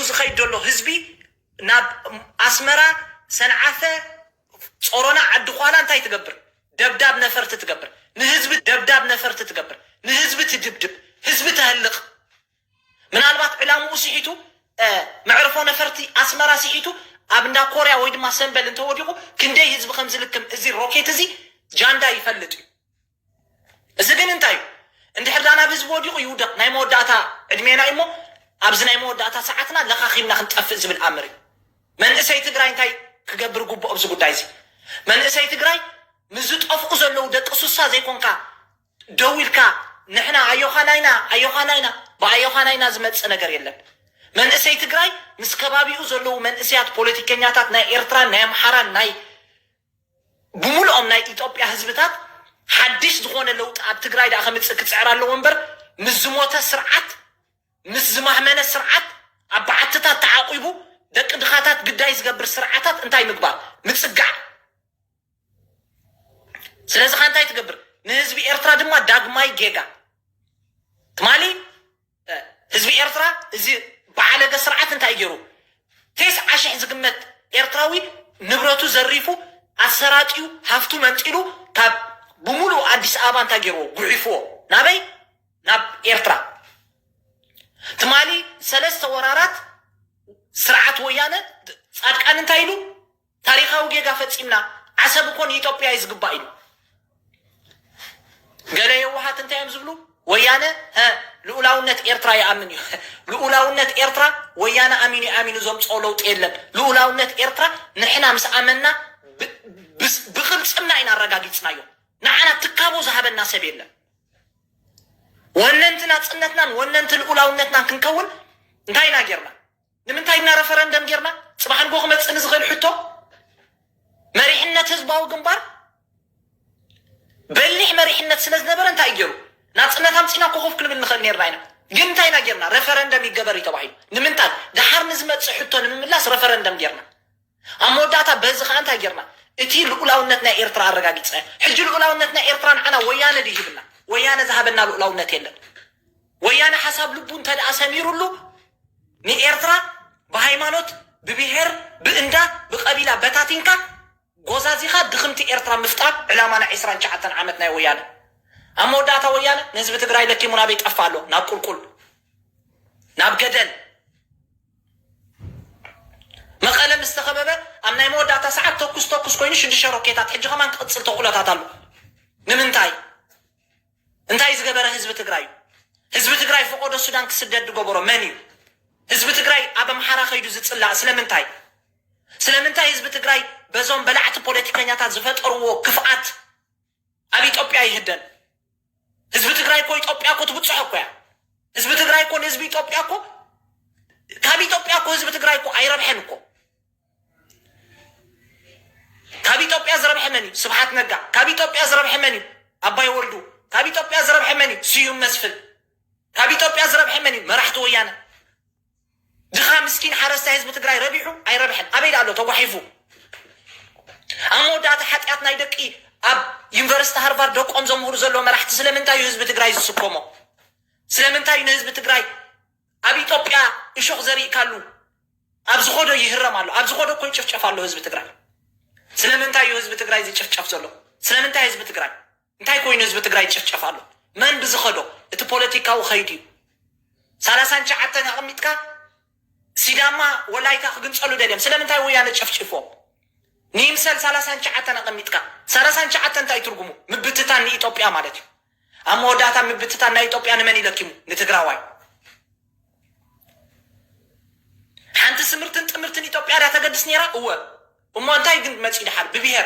ዝኸይድ ዘሎ ህዝቢ ናብ ኣስመራ፣ ሰንዓፈ፣ ጾሮና፣ ዓዲ ኳላ እንታይ ትገብር? ደብዳብ ነፈርቲ ትገብር። ንህዝቢ ደብዳብ ነፈርቲ ትገብር። ንህዝቢ ትድብድብ። ህዝቢ ተህልቕ። ምናልባት ዕላምኡ ስሒቱ፣ እ፣ መዕርፎ ነፈርቲ ኣስመራ ስሒቱ ኣብ እንዳ ኮርያ ወይ ድማ ሰንበል እንተወዲቑ ክንደይ ህዝቢ ከም ዝልክም እዚ ሮኬት እዚ ጃንዳ ይፈልጥ እዩ። እዚ ግን እንታይ እዩ? እንድሕር ዳ ናብ ህዝቢ ወዲቑ ይውደቕ፣ ናይ መወዳእታ ዕድሜና እዩ እሞ፣ ኣብዚ ናይ መወዳእታ ሰዓትና ለኻኺምና ክንጠፍእ ዝብል ኣምር እዩ። መንእሰይ ትግራይ እንታይ ክገብር ግቡእ ኣብዚ ጉዳይ እዚ? መንእሰይ ትግራይ ምስ ዝጠፍኡ ዘለዉ ደቂ ሱሳ ዘይኮንካ ደው ኢልካ ንሕና ኣዮኻናይና ኣዮኻናይና ብኣዮኻናይና ዝመጽእ ነገር የለን። መንእሰይ ትግራይ ምስ ከባቢኡ ዘለዉ መንእሰያት ፖለቲከኛታት ናይ ኤርትራን ናይ ኣምሓራን ናይ ብምልኦም ናይ ኢትዮጵያ ህዝብታት ሓድሽ ዝኾነ ለውጢ ኣብ ትግራይ ደኣ ከምጽእ ክጽዕር ኣለዎ እምበር ምስ ዝሞተ ስርዓት ምስ ዝማህመነ ስርዓት ኣብ በዓትታት ተዓቂቡ ደቂ ድኻታት ግዳይ ዝገብር ስርዓታት እንታይ ምግባር ምጽጋዕ። ስለዚ ኸ እንታይ ትገብር? ንህዝቢ ኤርትራ ድማ ዳግማይ ጌጋ ትማሊ ህዝቢ ኤርትራ እዚ በዓለገ ስርዓት እንታይ ገይሩ? ቴስዓ ሽሕ ዝግመት ኤርትራዊ ንብረቱ ዘሪፉ ኣሰራጢዩ ሃፍቱ መንጢሉ ካብ ብምሉእ ኣዲስ ኣበባ እንታይ ገይርዎ? ጉሒፍዎ ናበይ? ናብ ኤርትራ። ትማሊ ሰለስተ ወራራት ስርዓት ወያነ ጻድቃን እንታይ ኢሉ? ታሪኻዊ ጌጋ ፈጺምና፣ ዓሰብ እኮ ንኢትዮጵያ እዩ ዝግባእ ኢሉ። ገለ የዋሃት እንታይ እዮም ዝብሉ? ወያነ ሀ ልኡላውነት ኤርትራ ይኣምን እዩ። ልኡላውነት ኤርትራ ወያነ ኣሚኑ ኣሚኑ ዘምፅኦ ለውጢ የለን። ልኡላውነት ኤርትራ ንሕና ምስ ኣመንና ብ- ብስ- ብቕልፅምና ኢና ኣረጋጊፅናዮ። ንዓና ትካቦ ዝሃበና ሰብ የለን። ወነንቲ ናፅነትናን ወነንቲ ልኡላውነትናን ክንከውን እንታይ ኢና ጌርና? ንምንታይ ኢና ረፈረንደም ጌርና? ፅባሕ ንጎ ክመፅእ ንዝኽእል ሕቶ መሪሕነት ህዝባዊ ግንባር በሊሕ መሪሕነት ስለ ዝነበረ እንታይ ገይሩ? ናፅነት ኣምፂና ኮኾፍ ክንብል ንኽእል ነርና ኢና። ግን እንታይ ኢና ጌርና? ረፈረንደም ይገበር እዩ ተባሂሉ። ንምንታይ? ድሓር ንዝመፅእ ሕቶ ንምምላስ ረፈረንደም ጌርና። ኣብ መወዳእታ በዚ ከዓ እንታይ ጌርና? እቲ ልኡላውነት ናይ ኤርትራ ኣረጋጊፅና። ሕጂ ልኡላውነት ናይ ኤርትራ ንዓና ወያነ ድዩ ሂብና? ወያነ ዝሃበና ልኡላውነት የለን። ወያነ ሓሳብ ልቡ እንተ ደኣ ሰሚሩሉ ንኤርትራ ብሃይማኖት ብብሄር ብእንዳ ብቀቢላ በታቲንካ ጎዛዚኻ ድኽምቲ ኤርትራ ምፍጣር ዕላማ ናይ ዕስራን ትሽዓተን ዓመት ናይ ወያነ። ኣብ መወዳእታ ወያነ ንህዝቢ ትግራይ ለኪሙ ናበይ ጠፋ ኣሎ? ናብ ቁልቁል ናብ ገደል። መቐለ ምስ ተኸበበ ኣብ ናይ መወዳእታ ሰዓት ተኩስ ተኩስ ኮይኑ ሽዱሽተ ሮኬታት ሕጂ ከማን ክቕፅል ተኽእሎታት ኣሎ። ንምንታይ? እንታይ ዝገበረ ህዝቢ ትግራይ እዩ? ህዝቢ ትግራይ ፈቆዶ ሱዳን ክስደድ ዝገበሮ መን እዩ? ህዝቢ ትግራይ ኣብ ኣምሓራ ከይዱ ዝፅላእ ስለምንታይ? ስለምንታይ ህዝቢ ትግራይ በዞም በላዕቲ ፖለቲከኛታት ዝፈጠርዎ ክፍኣት ኣብ ኢትዮጵያ ይህደን? ህዝቢ ትግራይ እኮ ኢትዮጵያ እኮ ትብፅሖ እኮ እያ። ህዝቢ ትግራይ እኮ ንህዝቢ ኢትዮጵያ እኮ ካብ ኢትዮጵያ እኮ ህዝቢ ትግራይ እኮ ኣይረብሐን እኮ። ካብ ኢትዮጵያ ዝረብሐ መን እዩ? ስብሓት ነጋ። ካብ ኢትዮጵያ ዝረብሐ መን እዩ? ኣባይ ወልዱ። ካብ ኢትዮጵያ ዝረብሐ መን እዩ? ስዩም መስፍን። ካብ ኢትዮጵያ ዝረብሐ መን እዩ? መራሕቲ ወያነ። ድኻ ምስኪን ሓረስታይ ህዝቢ ትግራይ ረቢሑ ኣይረብሐን። ኣበይ ደኣ ኣሎ ተጓሒፉ? ኣብ መወዳእታ ሓጢኣት ናይ ደቂ ኣብ ዩኒቨርሲቲ ሃርቫርድ ደቆም ዘምህሩ ዘለዉ መራሕቲ ስለምንታይ እዩ ህዝቢ ትግራይ ዝስከሞ? ስለምንታይ እዩ ንህዝቢ ትግራይ ኣብ ኢትዮጵያ እሾኽ ዘሪእካሉ ኣብ ዝኸዶ ይህረም ኣሎ፣ ኣብ ዝኸዶ እኮ ይጭፍጨፍ ኣሎ ህዝቢ ትግራይ። ስለምንታይ እዩ ህዝቢ ትግራይ ዝጭፍጨፍ ዘሎ? ስለምንታይ ህዝቢ ትግራይ? እንታይ ኮይኑ ህዝቢ ትግራይ ይጭፍጨፍ ኣሎ? መን ብዝኸዶ? እቲ ፖለቲካዊ ኸይዱ እዩ። ሰላሳን ትሽዓተን ኣቐሚጥካ ሲዳማ ወላይታ ክግንፀሉ ደልዮም። ስለምንታይ ወያነ ጨፍጭፎም? ንይምሰል ሰላሳን ትሽዓተን ኣቐሚጥካ። ሰላሳን ትሽዓተን እንታይ ትርጉሙ? ምብትታን ንኢትዮጵያ ማለት እዩ። ኣብ መወዳእታ ምብትታን ናይ ኢትዮጵያ ንመን ይለኪሙ? ንትግራዋይ። ሓንቲ ስምርትን ጥምርትን ኢትዮጵያ ድያ ተገድስ ነይራ? እወ። እሞ እንታይ ግን መፂ ድሓር? ብብሄር፣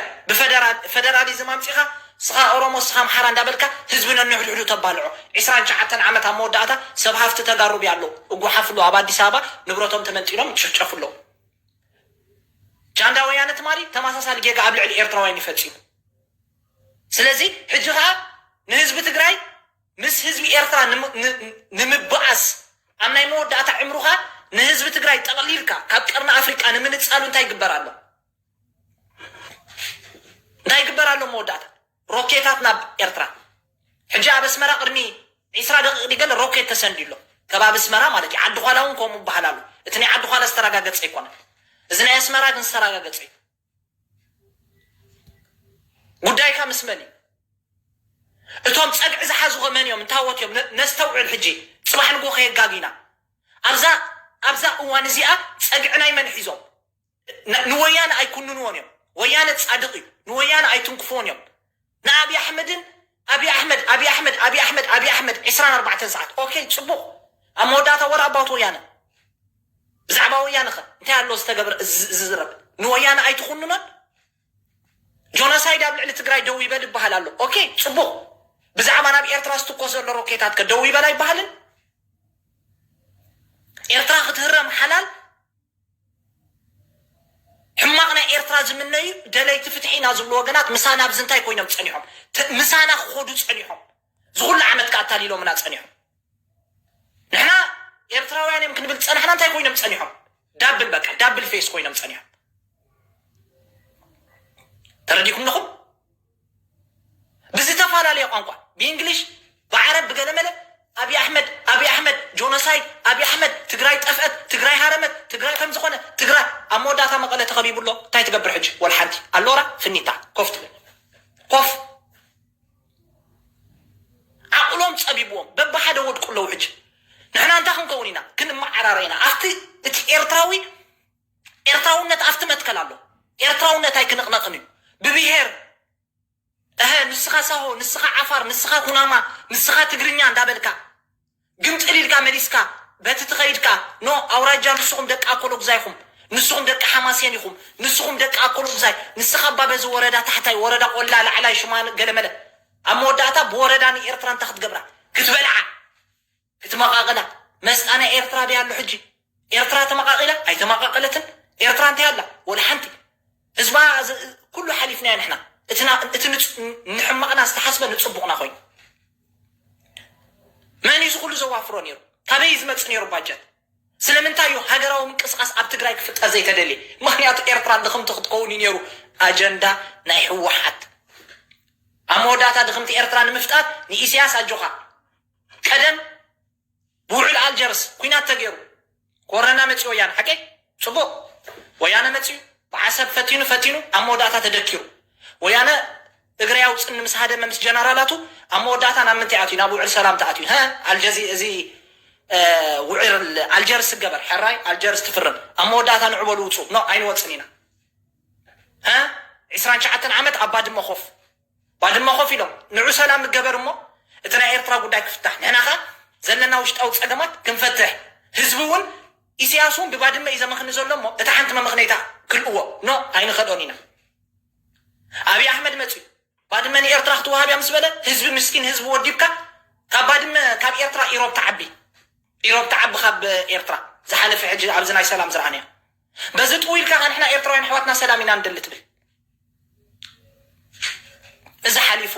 ብፌደራሊዝም ኣምፂኻ ስኻ ኦሮሞ፣ ስኻ ኣምሓራ እንዳበልካ ህዝቢ ነንሕድሕዱ ተባልዖ። ዕስራን ትሽዓተን ዓመት ኣብ መወዳእታ ሰብ ሃፍቲ ተጋሩ ድያ ኣሎ? እጉሓፍሉ ኣብ ኣዲስ ኣበባ ንብረቶም ተመንጢሎም ይጭፍጨፉ ኣለዉ። ጃንዳ ወያነ ትማሊ ተመሳሳሊ ጌጋ ኣብ ልዕሊ ኤርትራውያን ይፈፂሙ። ስለዚ ሕጂ ከዓ ንህዝቢ ትግራይ ምስ ህዝቢ ኤርትራ ንምብኣስ ኣብ ናይ መወዳእታ ዕምሩኻ ንህዝቢ ትግራይ ጠቕሊልካ ካብ ቀርኒ ኣፍሪቃ ንምንጻሉ እንታይ ይግበር ኣሎ? እንታይ ይግበር ኣሎ መወዳእታ? ሮኬታት ናብ ኤርትራ። ሕጂ ኣብ ኣስመራ ቅድሚ ዒስራ ደቂቕ ድገለ ሮኬት ተሰንዲሎ ከባቢ ኣስመራ ማለት እዩ። ዓዲ ኳላ እውን ከምኡ ይበሃል ኣሎ። እቲ ናይ ዓዲ ኳላ ዝተረጋገጸ ኣይኮነን። እዚ ናይ ኣስመራ ግን ዝተረጋገጸ እዩ። ጉዳይካ ምስ መን እዩ? እቶም ጸግዒ ዝሓዙኸ መን እዮም? እንታወት እዮም? ነ-፣ ነስተውዕል ሕጂ። ጽባሕ ንግሆ ከየጋግዩና። ኣብዛ፣ ኣብዛ እዋን እዚኣ ጸግዒ ናይ መን ሒዞም? ን-፣ ንወያነ ኣይኩንንዎን እዮም። ወያነ ጻድቕ እዩ። ንወያነ ኣይትንክፍዎን እዮም። ንኣብይ ኣሕመድን፣ ኣብይ ኣሕመድ፣ ኣብይ ኣሕመድ፣ ኣብይ ኣሕመድ፣ ኣብይ ኣሕመድ፣ ዕስራን ኣርባዕተን ሰዓት። ኦኬ፣ ጽቡቕ። ኣብ መወዳእታ ወረ ኣባውት ወያነ። ብዛዕባ ወያነ ኸ እንታይ ኣሎ ዝተገብረ ዝ-፣ ዝዝረብ? ንወያነ ኣይትኹንኖን? ጆኖሳይድ ኣብ ልዕሊ ትግራይ ደው ይበል ይበሃል ኣሎ። ኦኬ፣ ጽቡቕ። ብዛዕባ ናብ ኤርትራ ዝትኮስ ዘሎ ሮኬታት ከ ደው ይበል ኣይበሃልን? ኤርትራ ክትህረም ሓላል። ሕማቕ ናይ ኤርትራ ዝምነዩ ደለይቲ ፍትሒ ኢና ዝብሉ ወገናት ምሳና ኣብዚ እንታይ ኮይኖም ጸኒሖም? ተ-፣ ምሳና ክኸዱ ጸኒሖም። ዝኹሉ ዓመት ከኣ ኣታሊሎምና ጸኒሖም። ንሕና ኤርትራውያን እዮም ክንብል ዝጸናሕና እንታይ ኮይኖም ጸኒሖም? ዳብል፣ በቃ ዳብል ፌስ ኮይኖም ጸኒሖም። ተረዲኩም ኣለኹም? ብዝተፈላለየ ቋንቋ፣ ብእንግሊሽ፣ ብዓረብ፣ ብገለመለ፣ ኣብይ ኣሕመድ፣ ኣብይ ኣሕመድ ጆኖሳይድ፣ ኣብይ ኣሕመድ ትግራይ ጠፍአት፣ ትግራይ ሃረመት፣ ትግራይ ከም ዝኾነ፣ ትግራይ ኣብ መወዳእታ መቐለ ተኸቢቡ ኣሎ። እንታይ ትገብር ሕጂ? ወላ ሓንቲ። ኣሎራ ፍኒታ ኮፍ ትብል። ኮፍ። ዓቕሎም ጸቢብዎም በብሓደ ወድቁ ኣለዉ። ሕጂ ንሕና እንታይ ክንከውን ኢና? ክንመዓራረ ኢና። ኣብቲ እቲ ኤርትራዊ፣ ኤርትራውነት ኣብቲ መትከል ኣሎ። ኤርትራውነት ኣይክንቕነቕን እዩ። ብብሄር፣ እሀ፣ ንስኻ ሳሆ፣ ንስኻ ዓፋር፣ ንስኻ ኩናማ፣ ንስኻ ትግርኛ እንዳበልካ ግምጥል ኢልካ መሊስካ በቲ ትኸይድካ፣ ኖ፣ ኣውራጃ ንስኹም ደቂ ኣኮሎጉዛይ ኢኹም፣ ንስኹም ደቂ ሓማሴን ኢኹም፣ ንስኹም ደቂ ኣኮሎጉዛይ፣ ንስኻ እባ በዚ ወረዳ ታሕታይ፣ ወረዳ ቆላ ላዕላይ፣ ሽማን ገለመለ። ኣብ መወዳእታ ብወረዳ ንኤርትራ እንታይ ክትገብራ? ክትበልዓ፣ ክትመቓቕላ። መስጣ ናይ ኤርትራ ድያ ኣሎ ሕጂ? ኤርትራ ተመቓቒላ? ኣይተመቓቐለትን። ኤርትራ እንታይ ኣላ? ወላ ሓንቲ። ህዝባ ዝ-፣ ኩሉ ሓሊፍናዮ ንሕና። እቲ ና-፣ እቲ ንጽ-፣ ንሕማቕና ዝተሓስበ ንጽቡቕና ኮይኑ። መን እዩ እዚ ኩሉ ዘዋፍሮ ነይሩ? ካበይ እዩ ዝመጽእ ነይሩ ባጀት? ስለምንታይ እዩ ሃገራዊ ምንቅስቓስ ኣብ ትግራይ ክፍጠር ዘይተደልየ? ምኽንያቱ ኤርትራ ድኽምቲ ክትከውን እዩ ነይሩ ኣጀንዳ ናይ ህወሓት። ኣብ መወዳእታ ድኽምቲ ኤርትራ ንምፍጣር ንኢሳያስ ኣጆኻ። ቀደም ብውዕል ኣልጀርስ ኲናት ተገይሩ። ኮረና መጺኡ ወያነ፣ ሓቀይ? ጽቡቕ። ወያነ መጺኡ፣ ብዓሰብ ፈቲኑ፣ ፈቲኑ፣ ኣብ መወዳእታ ተደኪሩ። ወያነ እግረይ ኣውጽእኒ ምስ ሃደመ ምስ ጀነራላቱ፣ ኣብ መወዳእታ ናብ ምንታይ ኣትዩ? ናብ ውዕል ሰላም ተኣትዩ። ሀ? ኣልጀዚ-፣ እዚ፣ እ፣ ውዕል ኣልጀርስ ይገበር፣ ሕራይ ኣልጀርስ ትፍርም። ኣብ መወዳእታ ንዑ በሉ ውጹ። ኖ፣ ኣይንወጽን ኢና። ሀ? ዕስራን ትሽዓተን ዓመት ኣብ ባድመ ኮፍ። ባድመ ኮፍ ኢሎም፣ ንዑ ሰላም ይገበር እሞ፣ እቲ ናይ ኤርትራ ጉዳይ ክፍታሕ። ንሕና ኸ ዘለና ውሽጣዊ ጸገማት ክንፈትሕ። ህዝቢ እውን፣ ኢሳያስ እውን ብባድመ እዩ ዘመኽኒ ዘሎ እሞ፣ እታ ሓንቲ መመኽነይታ ክልእዎ። ኖ፣ ኣይንኸዶን ኢና። ኣብይ ኣሕመድ መጺኡ፣ ባድመ ንኤርትራ ክትወሃብ እያ ምስ በለ፣ ህዝቢ ምስኪን ህዝቢ ወዲብካ፣ ካብ ባድመ፣ ካብ ኤርትራ ኢሮብ ትዓቢ። ኢሮብ ትዓቢ ካብ ኤርትራ። ዝሓለፈ ሕጂ ኣብዚ ናይ ሰላም ዝረኣናዮ። በዚ ጥው ኢልካ ከ ንሕና ኤርትራውያን ኣሕዋትና ሰላም ኢና ንደሊ ትብል። እዚ ሓሊፉ።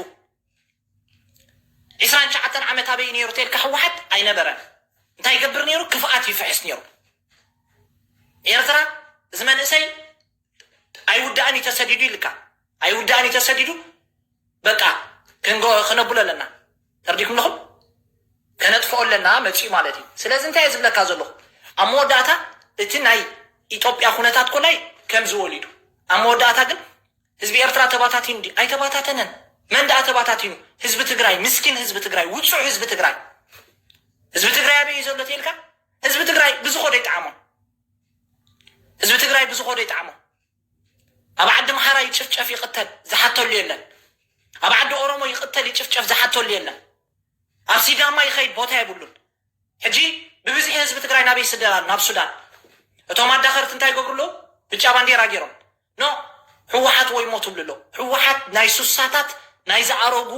ዕስራን ትሽዓተን ዓመት ኣበይ ነይሩ ተልካ ህወሓት ኣይነበረን። እንታይ ይገብር ነይሩ? ክፍኣት ይፍሕስ ነይሩ። ኤርትራ፣ እዚ መንእሰይ ኣይውዳእን እዩ ተሰዲዱ ኢልካ። ኣይውዳእን እዩ ተሰዲዱ። በቃ፣ ክንጎ-፣ ክነብሎ ኣለና። ተርዲኩም ኣለኹም? ከነጥፍኦ ኣለና መጺኡ ማለት እዩ። ስለዚ እንታይ እየ ዝብለካ ዘለኹ? ኣብ መወዳእታ እቲ ናይ ኢትዮጵያ ኩነታት ኮላይ ከም ዝወሊዱ። ኣብ መወዳእታ ግን ህዝቢ ኤርትራ ተባታቲኑ ድዩ? ኣይተባታተነን። መን ደኣ ተባታቲኑ? ህዝቢ ትግራይ፣ ምስኪን ህዝቢ ትግራይ፣ ውጹዕ ህዝቢ ትግራይ። ህዝቢ ትግራይ ኣበይ እዩ ዘሎ ተልካ? ህዝቢ ትግራይ ብዝኾዶ ይጠዓሞ። ህዝቢ ትግራይ ብዝኾዶ ይጠዓሞ። ኣብ ዓዲ ኣምሓራ ይጭፍጨፍ ይቕተል ዝሓተሉ የለን። ኣብ ዓዲ ኦሮሞ ይቕተል ይጭፍጨፍ ዝሓተሉ የለን። ኣብ ሲዳማ ይኸይድ ቦታ የብሉን። ሕጂ ብብዝሒ ህዝቢ ትግራይ ናበይ ይስደድ ኣሎ? ናብ ሱዳን። እቶም ኣዳኸርቲ እንታይ ይገብሩ ኣለዉ? ብጫ ባንዴራ ገይሮም። ኖ፣ ህወሓት ወይ ሞት ትብሉ ኣለዉ። ህወሓት ናይ ሱሳታት፣ ናይ ዝኣረጉ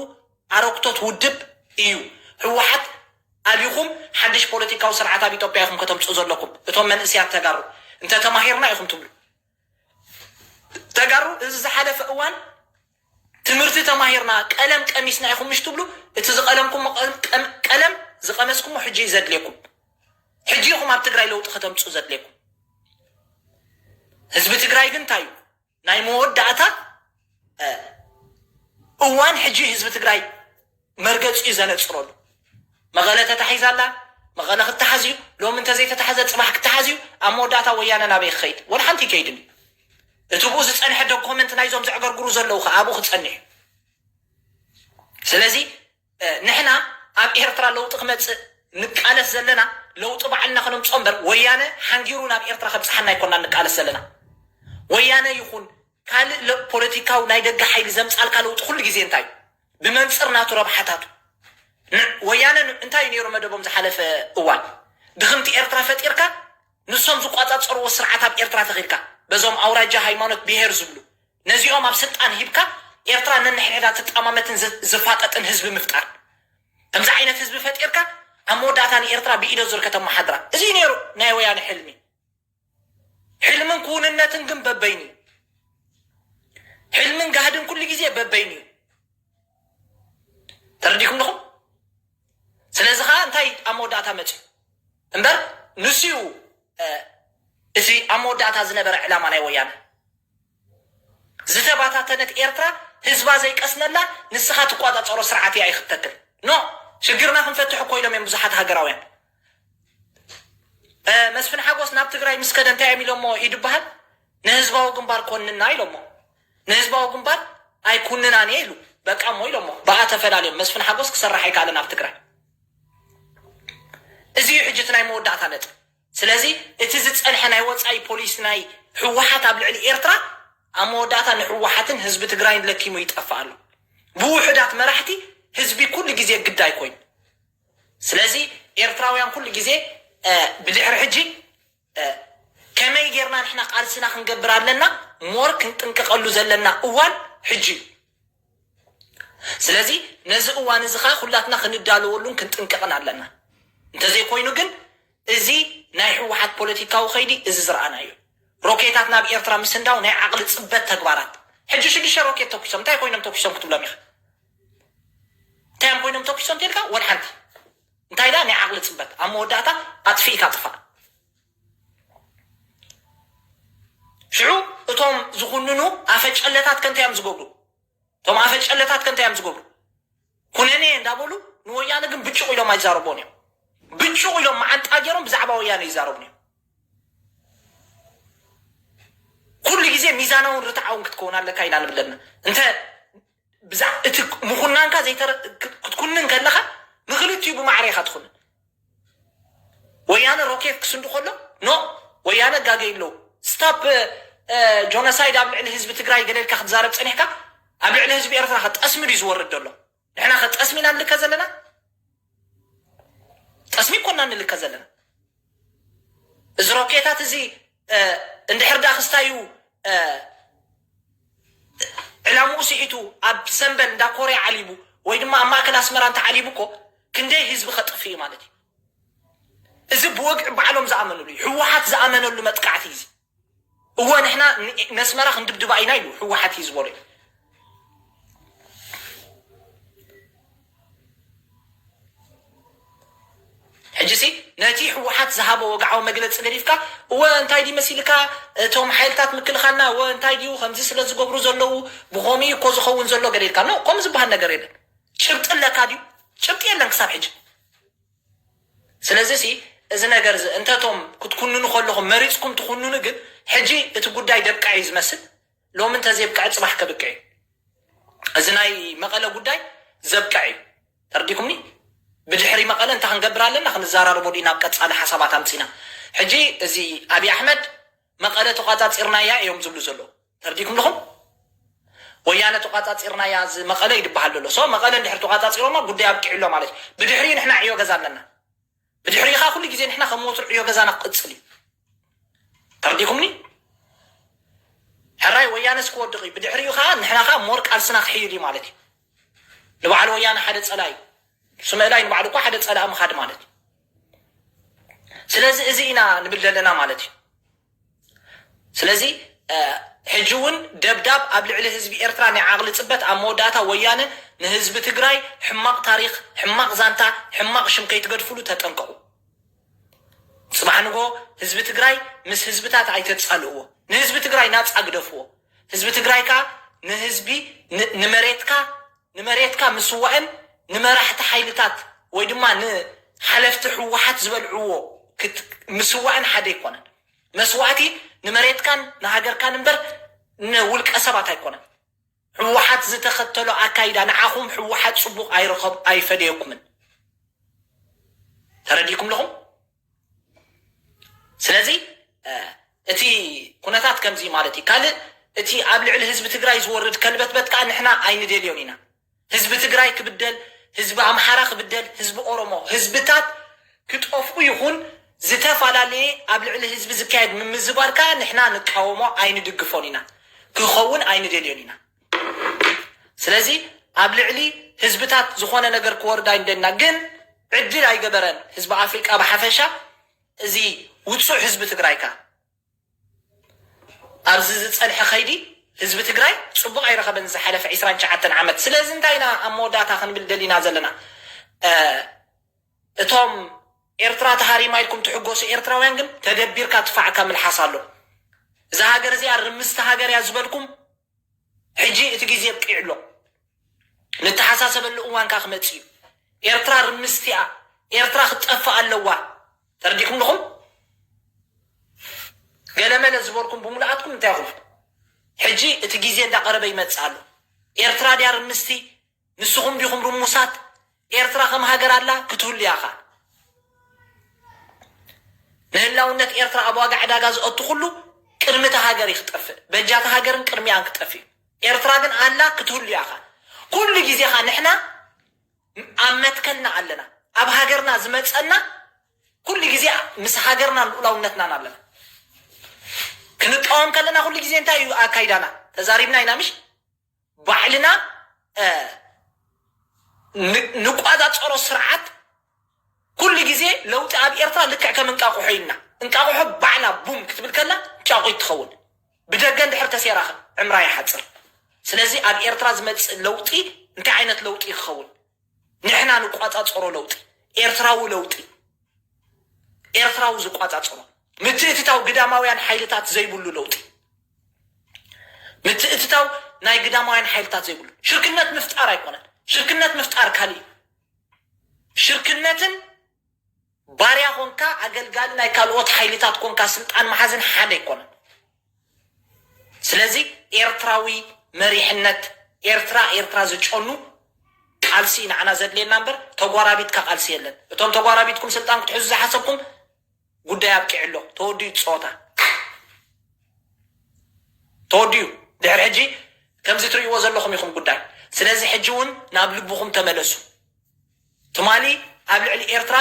ኣረግቶት ውድብ እዩ። ህወሓት ኣቢኹም ሓድሽ ፖለቲካዊ ስርዓት ኣብ ኢትዮጵያ ኢኹም ከተምፅኡ ዘለኩም። እቶም መንእሰያት ተጋሩ፣ እንተተማሂርና ኢኹም ትብሉ። ተጋሩ፣ እዚ ዝሓለፈ እዋን ትምህርቲ ተማሂርና፣ ቀለም ቀሚስና ኢኹም ምሽ ትብሉ፣ እቲ ዝቐለምኩሞ ቀም-፣ ቀም-፣ ቀለም ዝቐመስኩሞ ሕጂ እዩ ዘድልየኩም። ሕጂ ኢኹም ኣብ ትግራይ ለውጢ ከተምፅኡ ዘድልየኩም። ህዝቢ ትግራይ ግን እንታይ እዩ? ናይ መወዳእታ፣ እ፣ እዋን ሕጂ ህዝቢ ትግራይ መርገፂኡ ዘነፅረሉ። መቐለ ተታሒዛ ኣላ፣ መቐለ ክተሓዝ እዩ። ሎሚ እንተዘይተታሕዘ ጽባሕ ክተሓዝ እዩ። ኣብ መወዳእታ ወያነ ናበይ ክኸይድ? ወላ ሓንቲ ይከይድን እዩ። እቲ ብኡ ዝጸንሐ ዶኮመንት ናይዞም ዘዕገርግሩ ዘለዉ ከኣ ኣብኡ ክጸንሕ እዩ። ስለዚ ንሕና ኣብ ኤርትራ ለውጢ ክመጽእ ንቃለስ ዘለና ለውጢ ባዕልና ከነምጽኦ እምበር ወያነ ሓንጊሩ ናብ ኤርትራ ከብጽሓና ኣይኮና ንቃለስ ዘለና። ወያነ ይኹን ካልእ ፖለቲካዊ ናይ ደገ ሓይሊ ዘምጻልካ ለውጢ ኩሉ ግዜ እንታይ እዩ? ብመንጽር ናቱ ረብሓታቱ። ወያነ እንታይ እዩ ነይሩ መደቦም ዝሓለፈ እዋን? ድኽምቲ ኤርትራ ፈጢርካ ንሶም ዝቋጻጸርዎ ስርዓት ኣብ ኤርትራ ተኺልካ በዞም ኣውራጃ ሃይማኖት ብሄር ዝብሉ ነዚኦም ኣብ ስልጣን ሂብካ ኤርትራ ነንሕድሕዳ ትጠማመትን ዝፋጠጥን ህዝቢ ምፍጣር። ከምዚ ዓይነት ህዝቢ ፈጢርካ ኣብ መወዳእታ ንኤርትራ ብኢደ ዙር ከተመሓድራ። እዚ ነይሩ ናይ ወያነ ሕልሚ። ሕልምን ክውንነትን ግን በበይኑ እዩ። ሕልምን ጋህድን ኩሉ ግዜ በበይኑ እዩ። ተረዲኩም ዲኹም? ስለዚ ኸዓ እንታይ ኣብ መወዳእታ መፅዩ እምበር ንሱ እዩ እቲ ኣብ መወዳእታ ዝነበረ ዕላማ ናይ ወያነ። ዝተባታተነት ኤርትራ ህዝባ ዘይቀስነላ ንስኻ ትቋጻጸሮ ስርዓት እያ ክትተክል። ኖ ሽግርና ክንፈትሕ እኮ ኢሎም እዮም ብዙሓት ሃገራውያን። መስፍን ሓጎስ ናብ ትግራይ ምስ ከደ እንታይ እዮም ኢሎሞ ይድበሃል? ንህዝባዊ ግንባር ኮንና ኢሎሞ። ንህዝባዊ ግንባር ኣይኩንናን እየ ኢሉ። በቃ እሞ ኢሎሞ። ብኣ ተፈላልዮም መስፍን ሓጎስ ክሰርሕ ኣይከኣለን ኣብ ትግራይ። እዚ እዩ ሕጂ እቲ ናይ መወዳእታ ነጥብ። ስለዚ እቲ ዝጸንሐ ናይ ወጻኢ ፖሊሲ ናይ ህወሓት ኣብ ልዕሊ ኤርትራ ኣብ መወዳእታ ንህወሓትን ህዝቢ ትግራይን ለኪሙ ይጠፍእ ኣሎ። ብውሑዳት መራሕቲ ህዝቢ ኩሉ ግዜ ግዳይ ኮይኑ። ስለዚ ኤርትራውያን ኩሉ ግዜ ብድሕሪ ሕጂ ከመይ ጌርና ንሕና ቃልስና ክንገብር ኣለና ሞር ክንጥንቀቐሉ ዘለና እዋን ሕጂ እዩ። ስለዚ ነዚ እዋን እዚ ኸዓ ኩላትና ክንዳለወሉን ክንጥንቀቕን ኣለና። እንተዘይኮይኑ ግን እዚ ናይ ህወሓት ፖለቲካዊ ኸይዲ እዚ ዝረኣናዮ ሮኬታት ናብ ኤርትራ ምስንዳው ናይ ዓቕሊ ፅበት ተግባራት። ሕጂ ሽዱሽተ ሮኬት ተኩሶም እንታይ ኮይኖም ተኩሶም ክትብሎም ኢኻ? እንታይ እዮም ኮይኖም ተኩሶም ተልካ ወላ ሓንቲ እንታይ ዳ ናይ ዓቕሊ ፅበት ኣብ መወዳእታ ኣጥፊእካ ጥፋእ። ሽዑ እቶም ዝኹንኑ ኣፈጨለታት ከ እንታይ እዮም ዝገብሩ? እቶም ኣፈጨለታት ከ እንታይ እዮም ዝገብሩ? ኩነኔ እንዳበሉ ንወያነ ግን ብጭቕ ኢሎም ኣይዛረቦን እዮም። ብጭቕ ኢሎም መዓንጣ ገይሮም ብዛዕባ ወያነ ይዛረቡን እዮም። ኩሉ ግዜ ሚዛናውን ርትዓውን ክትከውን ኣለካ ኢና ንብለና እንተ ብዛ እቲ ምኹናንካ ዘይተረ ክትኩንን ከለኻ ንክልቲኡ ብማዕረ ኢኻ ትኹንን። ወያነ ሮኬት ክስንዱ ከሎ ኖ ወያነ ጋገ ይለው ስታፕ ጆኖሳይድ ኣብ ልዕሊ ህዝቢ ትግራይ ገለልካ ክትዛረብ ፀኒሕካ ኣብ ልዕሊ ህዝቢ ኤርትራ ከ ጠስሚ ድዩ ዝወርድ ዘሎ? ንሕና ከ ጠስሚ ኢና ንልከ ዘለና? ጠስሚ ኮና ንልከ ዘለና። እዚ ሮኬታት እዚ እንድሕር ዳ ክስታዩ ዕላምኡ ስሒቱ ኣብ ሰምበል እንዳ ኮርያ ዓሊቡ ወይ ድማ ኣብ ማእከል ኣስመራ እንተ ዓሊቡ እኮ ክንደይ ህዝቢ ከጥፍ እዩ ማለት እዩ። እዚ ብወግዒ ባዕሎም ዝኣመንሉ እዩ። ህወሓት ዝኣመነሉ መጥቃዕቲ እዩ። እወ ንሕና ነስመራ ክንድብድባ ኢና ኢሉ ህወሓት እዩ ዝበሎ እዩ። ሕጂ ሲ ነቲ ህወሓት ዝሃቦ ወግዓዊ መግለፂ ገዲፍካ እወ እንታይ ድዩ መሲልካ እቶም ሓይልታት ምክልኻልና እወ እንታይ ድዩ ከምዚ ስለ ዝገብሩ ዘለዉ ብኸምኡ እኮ ዝኸውን ዘሎ ገለ ኢልካ ኖ ከምኡ ዝበሃል ነገር የለን። ጭብጢ ኣለካ ድዩ? ጭብጢ የለን ክሳብ ሕጂ። ስለዚ ሲ እዚ ነገር እዚ እንተቶም ክትኩንኑ ከለኹም መሪፅኩም ትኩንኑ ግን ሕጂ እቲ ጉዳይ ደብቃ እዩ ዝመስል። ሎሚ እንተዘይብቅዐ ፅባሕ ከብቅዕ እዩ። እዚ ናይ መቐለ ጉዳይ ዘብቅዕ እዩ። ተረዲኩምኒ? ብድሕሪ መቐለ እንታይ ክንገብር ኣለና ክንዘራረበሉ ኢና ኣብ ቀፃሊ ሓሳባት ኣምፂና። ሕጂ እዚ ኣብይ ኣሕመድ መቐለ ተቋፃፂርናያ እዮም ዝብሉ ዘለዉ። ተረዲኩም ዲኹም? ወያነ ተቋፃፂርናያ እዚ መቐለ ይድበሃል ዘሎ። ሶ መቐለ እንድሕር ተቋፃፂሮማ ጉዳይ ኣብቂዑ ኣሎ ማለት እዩ። ብድሕሪኡ ንሕና ዕዮ ገዛ ኣለና። ብድሕሪኡ ከዓ ኩሉ ግዜ ንሕና ከም ወትሩ ዕዮ ገዛና ክቕፅል እዩ። ተረዲኩምኒ? ሕራይ ወያነስ ክወድቕ እዩ። ብድሕሪኡ ከዓ ንሕና ከዓ ሞር ቃልስና ክሕይል እዩ ማለት እዩ። ንበዓል ወያነ ሓደ ፀላኢ ስመእላይ ንባዕሉ እኳ ሓደ ፀላኢ ምኻድ ማለት እዩ። ስለዚ እዚ ኢና ንብል ዘለና ማለት እዩ። ስለዚ ሕጂ እውን ደብዳብ ኣብ ልዕሊ ህዝቢ ኤርትራ ናይ ዓቕሊ ፅበት ኣብ መወዳእታ ወያነ ንህዝቢ ትግራይ ሕማቕ ታሪክ ሕማቕ ዛንታ ሕማቕ ሽም ከይትገድፍሉ ተጠንቀቑ። ፅባሕ ንጎ ህዝቢ ትግራይ ምስ ህዝብታት ኣይተፃልእዎ። ንህዝቢ ትግራይ ናፃ ግደፍዎ። ህዝቢ ትግራይ ከዓ ንህዝቢ ንመሬትካ ንመሬትካ ምስዋእን ንመራሕቲ ሓይልታት ወይ ድማ ሓለፍቲ ህወሓት ዝበልዕዎ ምስዋእን ሓደ ኣይኮነን። መስዋእቲ ንመሬትካን ንሃገርካን እምበር ንውልቀ ሰባት ኣይኮነን። ህወሓት ዝተኸተሎ ኣካይዳ ንዓኹም ህወሓት ፅቡቕ ኣይረኸብ ኣይፈደየኩምን። ተረዲእኩም ኣለኹም? ስለዚ እቲ ኩነታት ከምዚ ማለት እዩ። ካልእ እቲ ኣብ ልዕሊ ህዝቢ ትግራይ ዝወርድ ከልበትበት ከዓ ንሕና ኣይንደልዮን ኢና። ህዝቢ ትግራይ ክብደል፣ ህዝቢ ኣምሓራ ክብደል፣ ህዝቢ ኦሮሞ፣ ህዝብታት ክጠፍኡ ይኹን ዝተፈላለየ ኣብ ልዕሊ ህዝቢ ዝካየድ ምምዝባል ከዓ ንሕና ንቃወሞ ኣይንድግፎን ኢና። ክኸውን ኣይንደልዮን ኢና። ስለዚ ኣብ ልዕሊ ህዝብታት ዝኾነ ነገር ክወርድ ኣይንደና። ግን ዕድል ኣይገበረን ህዝቢ ኣፍሪቃ ብሓፈሻ፣ እዚ ውፁዕ ህዝቢ ትግራይ ከ ኣብዚ ዝፀንሐ ኸይዲ ህዝቢ ትግራይ ፅቡቕ ኣይረኸበን ዝሓለፈ ዕስራን ትሽዓተን ዓመት። ስለዚ እንታይ ኢና ኣብ መወዳእታ ክንብል ደሊና ዘለና? እቶም ኤርትራ ተሃሪማ ኢልኩም ትሕጎሱ ኤርትራውያን ግን ተደቢርካ ትፋዕካ ምልሓስ ኣሎ። እዛ ሃገር እዚኣ ርምስቲ ሃገር እያ ዝበልኩም ሕጂ እቲ ግዜ ኣብቂዑ ኣሎ። ንተሓሳሰበሉ እዋንካ ክመጽእ እዩ። ኤርትራ ርምስቲ እያ። ኤርትራ ክትጠፍእ ኣለዋ። ተረዲእኩም ኣለኹም? ገለመለ ዝበልኩም ብምልኣትኩም እንታይ ኢኹም? ሕጂ እቲ ግዜ እንዳቐረበ ይመጽእ ኣሎ። ኤርትራ ድያ ርምስቲ? ንስኹም ዲኹም ርሙሳት? ኤርትራ ከም ሃገር ኣላ ክትህሉ እያ ኸኣ። ንህላውነት ኤርትራ ኣብ ዋጋ ዕዳጋ ዝእቱ ኩሉ ቅድሚ እታ ሃገር እዩ ክጠፍእ። በጃ እታ ሃገርን ቅድሚኣን ክጠፍእ እዩ። ኤርትራ ግን ኣላ ክትህሉ እያ ኸኣ። ኩሉ ግዜ ኸኣ ንሕና ኣብ መትከልና ኣለና። ኣብ ሃገርና ዝመጸና ኩሉ ግዜ ምስ ሃገርናን ልኡላውነትናን ኣለና። ክንቃወም ከለና ኩሉ ግዜ እንታይ እዩ ኣካይዳና? ተዛሪብና ኢና ምሽ? ባዕልና ንቋጻጸሮ ስርዓት ኩሉ ግዜ ለውጢ ኣብ ኤርትራ ልክዕ ከም እንቃቑሖ ኢልና። እንቃቑሖ ባዕላ ቡም ክትብል ከላ ጫቑት ትኸውን። ብደገ እንድሕር ተሴራ ዕምራ ይሓጽር። ስለዚ ኣብ ኤርትራ ዝመጽእ ለውጢ እንታይ ዓይነት ለውጢ ክኸውን? ንሕና ንቋጻጸሮ ለውጢ፣ ኤርትራዊ ለውጢ፣ ኤርትራዊ ዝቋጻጸሮ፣ ምትእትታው ግዳማውያን ሓይልታት ዘይብሉ ለውጢ፣ ምትእትታው ናይ ግዳማውያን ሓይልታት ዘይብሉ። ሽርክነት ምፍጣር ኣይኮነን። ሽርክነት ምፍጣር ካልእ እዩ። ሽርክነትን ባርያ ኮንካ ኣገልጋሊ ናይ ካልኦት ሓይልታት ኮንካ ስልጣን መሓዝን ሓደ ኣይኮነን። ስለዚ ኤርትራዊ መሪሕነት፣ ኤርትራ ኤርትራ ዝጨኑ ቃልሲ ንዓና ዘድልየና እምበር ተጓራቢትካ ቃልሲ የለን። እቶም ተጓራቢትኩም ስልጣን ክትሕዙ ዝሓሰብኩም ጉዳይ ኣብቂዑ ኣሎ። ተወዲኡ እቲ ፀወታ ተወዲኡ። ድሕሪ ሕጂ ከምዚ ትርእይዎ ዘለኹም ኢኹም ጉዳይ። ስለዚ ሕጂ እውን ናብ ልብኹም ተመለሱ። ትማሊ ኣብ ልዕሊ ኤርትራ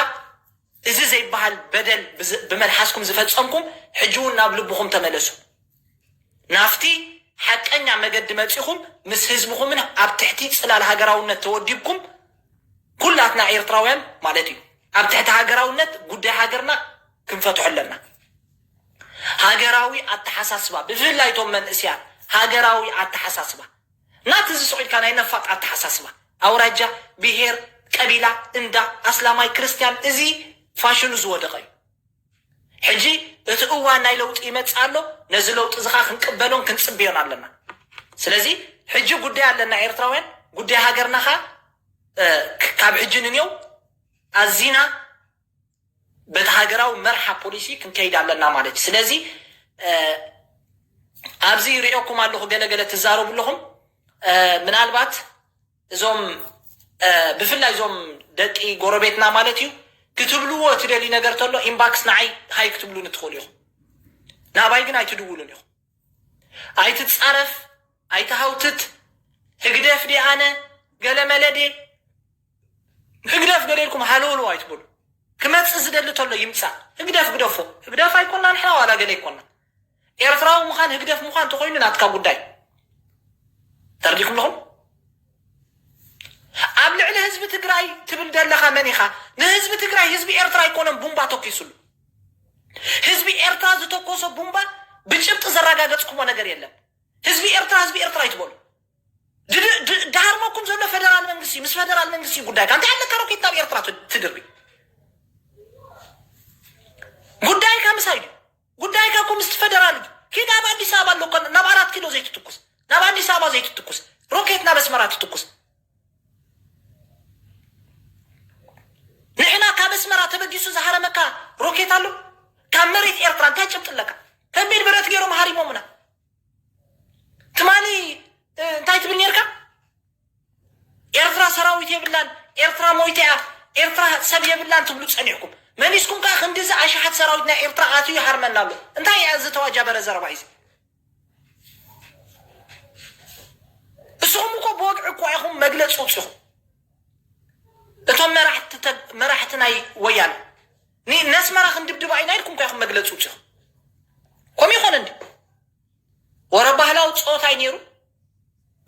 እዚ ዘይበሃል በደል ብዝ- ብመልሓስኩም ዝፈጸምኩም ሕጂ እውን ናብ ልብኹም ተመለሱ። ናብቲ ሓቀኛ መገዲ መጺኹም ምስ ህዝብኹምን ኣብ ትሕቲ ጽላል ሃገራውነት ተወዲብኩም ኩላትና ኤርትራውያን ማለት እዩ ኣብ ትሕቲ ሃገራውነት ጉዳይ ሃገርና ክንፈትሖ ኣለና። ሃገራዊ ኣተሓሳስባ ብፍላይ እቶም መንእስያን ሃገራዊ ኣተሓሳስባ ናቲ ዝስቕ ኢልካ ናይ ነፋጥ ኣተሓሳስባ ኣውራጃ ብሄር ቀቢላ እንዳ ኣስላማይ ክርስትያን እዚ ፋሽኑ ዝወደቐ እዩ። ሕጂ እቲ እዋን ናይ ለውጢ ይመጽእ ኣሎ። ነዚ ለውጢ እዚ ኸዓ ክንቅበሎን ክንጽበዮን ኣለና። ስለዚ ሕጂ ጉዳይ ኣለና ኤርትራውያን ጉዳይ ሃገርና ኸዓ ካብ ሕጂ ንኔው ኣዚና በቲ ሃገራዊ መርሓ ፖሊሲ ክንከይድ ኣለና ማለት እዩ። ስለዚ ኣብዚ ይሪኦኩም ኣለኹ ገለገለ ትዛረቡ ኣለኹም። ምናልባት እዞም ብፍላይ እዞም ደቂ ጎረቤትና ማለት እዩ ክትብልዎ ትደልዩ ነገር ተሎ ኢንባክስ ንዓይ ሃይ ክትብሉኒ ትኽእሉ ኢኹም። ናባይ ግን ኣይትድውሉን ኢኹም። ኣይትጻረፍ ኣይትሃውትት ህግደፍ ዲ ኣነ ገለመለ ዲ ህግደፍ ገለ ኢልኩም ሃለውለው ኣይትበሉ። ክመጽእ ዝደሊ ተሎ ይምጻእ። ህግደፍ ግደፎ። ህግደፍ ኣይኮና ንሕና ዋላ ገለ ኣይኮና። ኤርትራዊ ምዃን ህግደፍ ምዃን ተኾይኑ ናትካ ጉዳይ። ተርዲኩም ኣለኹም? ኣብ ልዕሊ ህዝቢ ትግራይ ትብል ዘለኻ መን ኢኻ? ንህዝቢ ትግራይ ህዝቢ ኤርትራ ኣይኮነን ቡምባ ተኪሱሉ። ህዝቢ ኤርትራ ዝተኮሶ ቡምባ ብጭብጢ ዘረጋገጽኩሞ ነገር የለን። ህዝቢ ኤርትራ ህዝቢ ኤርትራ ኣይትበሉ። ድሃርመኩም ዘሎ ፈደራል መንግስቲ ምስ ፈደራል መንግስቲ ጉዳይካ እንታይ ኣለካ? ሮኬት ናብ ኤርትራ ትድርቢ ጉዳይካ ምሳይ ድዩ? ጉዳይካ እኮ ምስቲ ፈደራል እዩ። ኪድ ኣብ ኣዲስ ኣበባ ኣሎ እኮ ናብ ኣራት ኪሎ ዘይትትኩስ ናብ ኣዲስ ኣበባ ዘይትትኩስ ሮኬት ናብ ኣስመራ ትትኩስ ንሕና ካብ ኣስመራ የብላን ትብሉ ጸኒሕኩም። መሊስኩም ከኣ ክንድዚ ኣሽሓት ሰራዊት ናይ ኤርትራ ኣትዩ ይሃርመና ኣሎ። እንታይ እያ እዚ ተዋጃበረ ዘረባ እዚ? እስኹም እኮ ብወግዒ እኮ ኢኹም መግለጺ ውጽኹም። እቶም መራሕቲ ተ-፣ መራሕቲ ናይ ወያነ ኒ-፣ ነስመራ ክንድብድባ ኢና ኢልኩም እኮ ኢኹም መግለጺ ውጽኹም። ከምኡ ይኾነ እንዲ? ወረ ባህላዊ ጸወታ እዩ ነይሩ።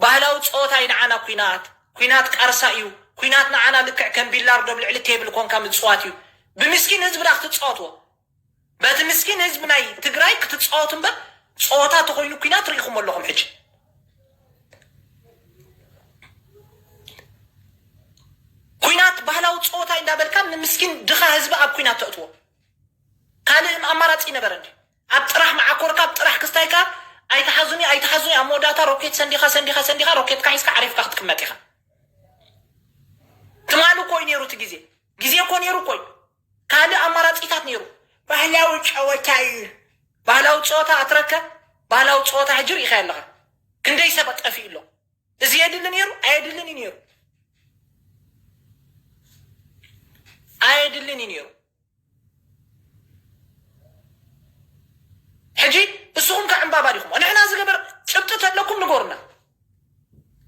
ባህላዊ ጸወታ እዩ ንዓና ኲናት። ኲናት ቃርሳ እዩ። ኲናት ንዓና ልክዕ ከም ቢላርዶ ኣብ ልዕሊ ቴብል ኮንካ ምጽዋት እዩ። ብምስኪን ህዝብና ክትጻወትዎ። በቲ ምስኪን ህዝቢ ናይ ትግራይ ክትጻወቱ እምበር ጸወታ ተኾይኑ ኲናት ርኢኹም ኣለኹም ሕጂ። ኲናት ባህላዊ ጸወታ እንዳበልካ ንምስኪን ድኻ ህዝቢ ኣብ ኲናት ተእትዎ። ካልእ ኣማራጺ ነበረ እንዲ? ኣብ ጥራሕ መዓኮርካ፣ ኣብ ጥራሕ ክስታይካ፣ ኣይትሓዙኒ፣ ኣይትሓዙኒ፣ ኣብ መወዳእታ ሮኬት ሰንዲኻ፣ ሰንዲኻ፣ ሰንዲኻ፣ ሮኬትካ ሒዝካ ዓሪፍካ ክትቅመጥ ኢኻ። ትማሊ እኮ እዩ ነይሩ እቲ ግዜ። ግዜ እኮ ነይሩ እኮ እዩ። ካልእ ኣማራጺታት ነይሩ። ባህላዊ ጨወታ እዩ። ባህላዊ ጸወታ ኣትረከ፣ ባህላዊ ጸወታ ሕጂ ርኢኻ ኣለኻ። ክንደይ ሰብ ጠፊኡ ኣሎ። እዚ የድሊ ነይሩ? ኣየድልን እዩ ነይሩ። ኣየድልን እዩ ነይሩ። ሕጂ እስኹም ከ ዕምባባ ዲኹም? ንሕና ዝገበር ጭብጢ ተለኩም ንገሩና።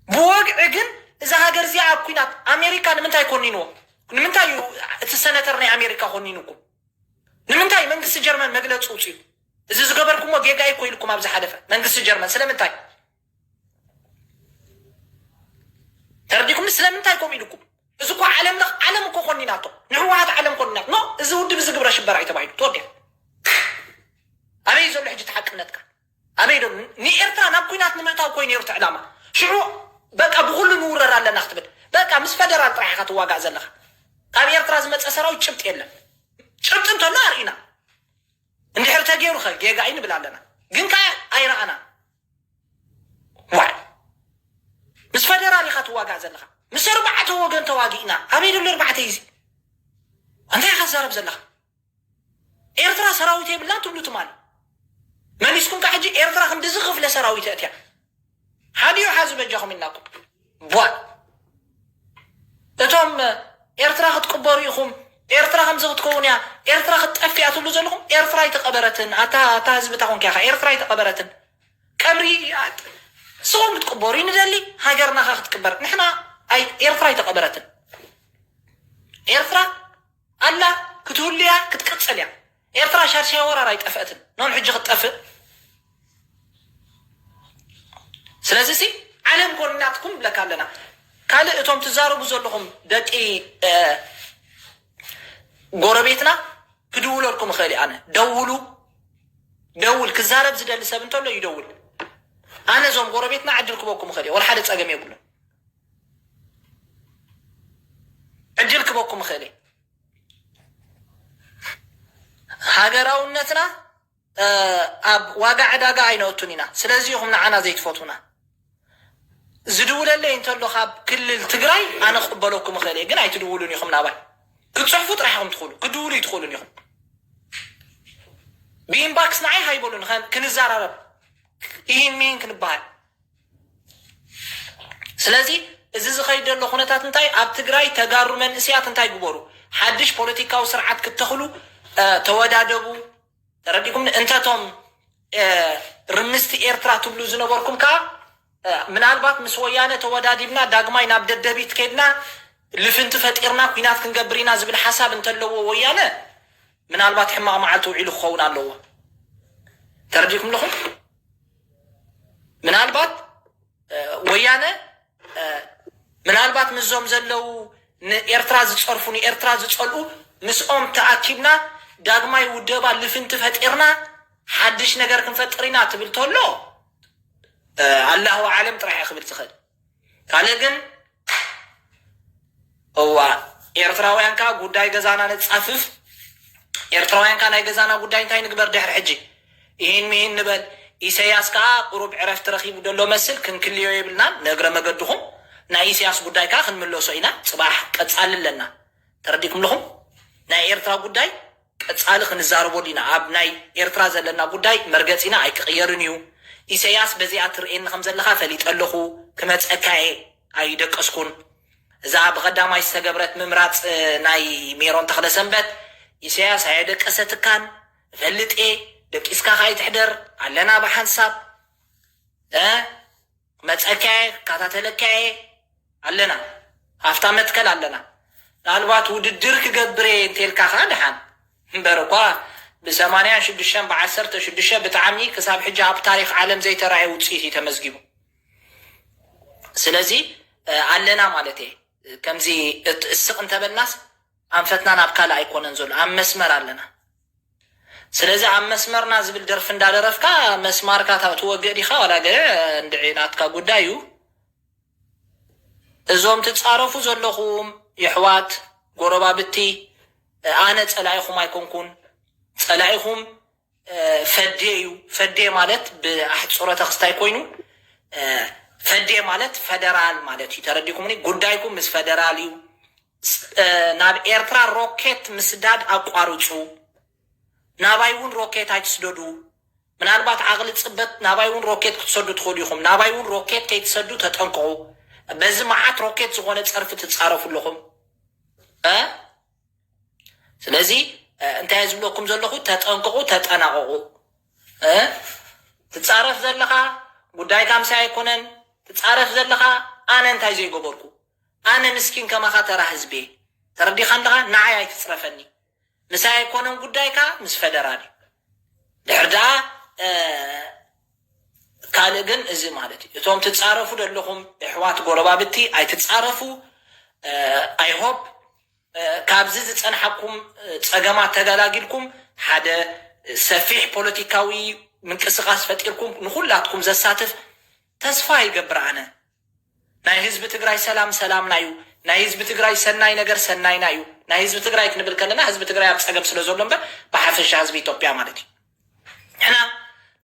ብወግዒ ግን እዛ ሃገር እዚኣ ኣብ ኲናት ኣሜሪካ ንምንታይ ኮኒንዎ? ንምንታይ እዩ እቲ ሰነተር ናይ ኣሜሪካ ኮኒንኩም? ንምንታይ መንግስቲ ጀርመን መግለጺ ውፅኡ? እዚ ዝገበርኩሞ ጌጋ እኮ ኢልኩም ኣብ ዝሓለፈ መንግስቲ ጀርመን ስለምንታይ? ተረዲኹም? ስለምንታይ ከምኡ ኢልኩም? እዚ እኮ ዓለም ለኽ-፣ ዓለም እኮ ኮኒናቶ። ንህወሓት ዓለም ኮኒናት። ኖ፣ እዚ ውድብ እዚ ግብረ ሽበራ እዩ ተባሂሉ። ተወዲኣ። ኣበይ ዘሎ ሕጂ እቲ ሓቅነትካ? ኣበይ ዶ ንኤርትራ ናብ ኲናት ንምእታው እኮ እዩ ነይሩ እቲ ዕላማ። ሽዑ በቃ ብኹሉ ንውረር ኣለና ክትብል። በቃ ምስ ፈደራል ጥራሕ ኢኻ ትዋጋእ ዘለኻ። ካብ ኤርትራ ዝመጸ ሰራዊት ጭብጢ የለን። ጭብጢ እንተሎ ኣርኢና። እንድሕር ተገይሩ ኸ ጌጋ እዩ ንብል ኣለና። ግን ከኣ ኣይረኣናን። ዋይ። ምስ ፈደራል ኢኻ ትዋጋእ ዘለኻ። ምስ ኣርባዕተ ወገን ተዋጊእና። ኣበይ ደሎ ኣርባዕተ እዩ እዚ? እንታይ ኢኻ ትዛረብ ዘለኻ? ኤርትራ ሰራዊት የብላን ትብሉ ትማሊ። መሊስኩም ከ ሕጂ ኤርትራ ክንድዚ ክፍለ ሰራዊት ኣእትያ። ሓዲኡ ሓዙ በጃኹም ኢልናኩም። ቧ። እቶም ኤርትራ ክትቅበሩ ኢኹም፣ ኤርትራ ከምዚ ክትከውን እያ፣ ኤርትራ ክትጠፍእ እያ ትብሉ ዘለኹም፣ ኤርትራ ኣይተቐበረትን። ኣታ፣ ኣታ ህዝቢ እታ ኮንካ ኢኻ፣ ኤርትራ ኣይተቐበረትን። ቀብሪ፣ ኣ-፣ ንስኹም ክትቅበሩ ንደሊ፣ ሃገርና ኸ ክትቅበር። ንሕና ኣይ-፣ ኤርትራ ኣይተቐበረትን። ኤርትራ ኣላ፣ ክትህሉ እያ፣ ክትቅጽል እያ። ኤርትራ ሻድሻይ ወራር ኣይጠፍአትን። ኖን ሕጂ ክትጠፍእ። ስለዚ ሲ ዓለም ኮኒናትኩም ንብለካ ኣለና። ካልእ እቶም ትዛረቡ ዘለኹም ደቂ፣ እ፣ ጎረቤትና ክድውለልኩም እኽእል እየ ኣነ። ደውሉ፣ ደውል። ክዛረብ ዝደሊ ሰብ እንተሎ ይደውል። ኣነ እዞም ጎረቤትና ዕድል ክበኩም እኽእል እየ። ወላ ሓደ ጸገም የብሉን። ዕድል ክበኩም እኽእል እየ። ሃገራውነትና፣ እ፣ ኣብ ዋጋ ዕዳጋ ኣይነእቱን ኢና። ስለዚ ኢኹም ንዓና ዘይትፈትዉና። ዝድውለለይ እንተሎ ካብ ክልል ትግራይ ኣነ ክቕበለኩም እኽእል እየ፣ ግን ኣይትድውሉን ኢኹም ናባይ። ክትጽሕፉ ጥራሕ ኢኹም ትኽእሉ፣ ክትድውሉ ኣይትኽእሉን ኢኹም። ብኢንባክስ ንዓይ ሃይበሉን፣ ከ-፣ ክንዘራረብ። ኢሂን ሚሂን ክንበሃል። ስለዚ እዚ ዝኸይድ ዘሎ ኩነታት እንታይ፣ ኣብ ትግራይ ተጋሩ መንእስያት እንታይ ግበሩ? ሓድሽ ፖለቲካዊ ስርዓት ክትተኽሉ፣ እ፣ ተወዳደቡ። ተረዲኩም? እንተቶም፣ እ፣ ርምስቲ ኤርትራ ትብሉ ዝነበርኩም ከኣ፣ እ፣ ምናልባት ምስ ወያነ ተወዳዲብና ዳግማይ ናብ ደደቢት ከድና ልፍንቲ ፈጢርና ኲናት ክንገብር ኢና ዝብል ሓሳብ እንተለዎ ወያነ፣ ምናልባት ሕማቕ መዓልቲ ውዒሉ ክኸውን ኣለዎ። ተረዲኩም ኣለኹም? ምናልባት፣ እ፣ ወያነ፣ እ፣ ምናልባት ምስዞም ዘለዉ ንኤርትራ ዝጸርፉ፣ ንኤርትራ ዝጸልኡ፣ ምስኦም ተኣኪብና ዳግማይ ውደባ ልፍንቲ ፈጢርና ሓድሽ ነገር ክንፈጥር ኢና ትብል ተሎ፣ እ፣ ኣላሁ ኣዕለም ጥራሕ እየ ክብል ዝኽእል። ካልእ ግን፣ እዋ፣ ኤርትራውያን ከኣ ጉዳይ ገዛና ነጻፍፍ። ኤርትራውያን ከኣ ናይ ገዛና ጉዳይ እንታይ ንግበር ድሕሪ ሕጂ? ኢሂን ሚሂን ንበል። ኢሰያስ ከኣ ቁሩብ ዕረፍቲ ረኺቡ ደሎ መስል፣ ክንክልዮ የብልናን፣ ንእግረ መገድኹም። ናይ ኢሰያስ ጉዳይ ከኣ ክንምለሶ ኢና፣ ጽባሕ ቀጻሊ ኣለና። ተረዲእኩም ኣለኹም? ናይ ኤርትራ ጉዳይ ቀጻሊ ክንዛረበሉ ኢና። ኣብ ናይ ኤርትራ ዘለና ጉዳይ መርገጺና ኣይክቕየርን እዩ። ኢሰያስ በዚኣ ትርእየኒ ከም ዘለኻ ፈሊጠ ኣለኹ፣ ክመጸካ እየ፣ ኣይደቀስኩን። እዛ ብቐዳማይ ዝተገብረት ምምራፅ ናይ ሜሮን ተኽለሰንበት፣ ኢሳያስ ኣየደቀሰትካን፣ እፈልጥ እየ፣ ደቂስካ ከይትሕደር፣ ኣለና ብሓንሳብ፣ መፀካየ፣ ካታተለካየ፣ ኣለና፣ ሃፍታ መትከል ኣለና። ምናልባት ውድድር ክገብር እየ እንተልካ ከዓ ደሓን። እምበር እኳ ብሰማንያን ሽዱሽተን ብዓሰርተ ሽዱሽተ ብጣዕሚ ክሳብ ሕጂ ኣብ ታሪክ ዓለም ዘይተራእየ ውፅኢት እዩ ተመዝጊቡ። ስለዚ ኣለና ማለት እየ። ከምዚ እስቅ እንተበልናስ ኣንፈትና ናብ ካልእ ኣይኮነን ዘሎ፣ ኣብ መስመር ኣለና። ስለዚ ኣብ መስመርና ዝብል ደርፊ እንዳደረፍካ መስማርካ ትወግእ ዲኻ ዋላ ገለ እንድዒ ናትካ ጉዳይ እዩ። እዞም ትፃረፉ ዘለኹም የሕዋት ጎረባብቲ፣ ኣነ ፀላኢኹም ኣይኮንኩን። ፀላኢኹም ፈዴ እዩ። ፈዴ ማለት ብኣሕፅሮተ ክስታይ ኮይኑ ፈዴ ማለት ፈደራል ማለት እዩ። ተረዲኹምኒ? ጉዳይኩም ምስ ፈደራል እዩ። ናብ ኤርትራ ሮኬት ምስዳድ ኣቋርፁ። ናባይ እውን ሮኬት ኣይትስደዱ። ምናልባት ዓቕሊ ፅበት ናባይ እውን ሮኬት ክትሰዱ ትኽእሉ ኢኹም። ናባይ እውን ሮኬት ከይትሰዱ ተጠንቀቑ። በዚ መዓት ሮኬት ዝኾነ ፀርፊ ትፃረፉ ኣለኹም። ስለዚ እንታይ ዝብለኩም ዘለኹ፣ ተጠንቀቑ፣ ተጠናቐቑ። ትፃረፍ ዘለኻ ጉዳይካ ምሳይ ኣይኮነን። ትፃረፍ ዘለኻ ኣነ እንታይ ዘይገበርኩ? ኣነ ምስኪን ከማኻ ተራ ህዝቢ እየ። ተረዲኻ ኣለኻ? ንዓይ ኣይትፅረፈኒ። ምሳይ ኣይኮነን ጉዳይካ፣ ምስ ፈደራል እዩ። ድሕር ደኣ ካልእ ግን እዚ ማለት እዩ። እቶም ትፃረፉ ዘለኹም ኣሕዋት ጎረባብቲ ኣይትፃረፉ። I hope ካብዚ ዝፀንሓኩም ፀገማት ተገላጊልኩም ሓደ ሰፊሕ ፖለቲካዊ ምንቅስቃስ ፈጢርኩም ንኩላትኩም ዘሳትፍ ተስፋ ይገብር ኣነ። ናይ ህዝቢ ትግራይ ሰላም ሰላምና እዩ። ናይ ህዝቢ ትግራይ ሰናይ ነገር ሰናይና እዩ። ናይ ህዝቢ ትግራይ ክንብል ከለና ህዝቢ ትግራይ ኣብ ፀገም ስለ ዘሎ እምበር ብሓፈሻ ህዝቢ ኢትዮጵያ ማለት እዩ። ንሕና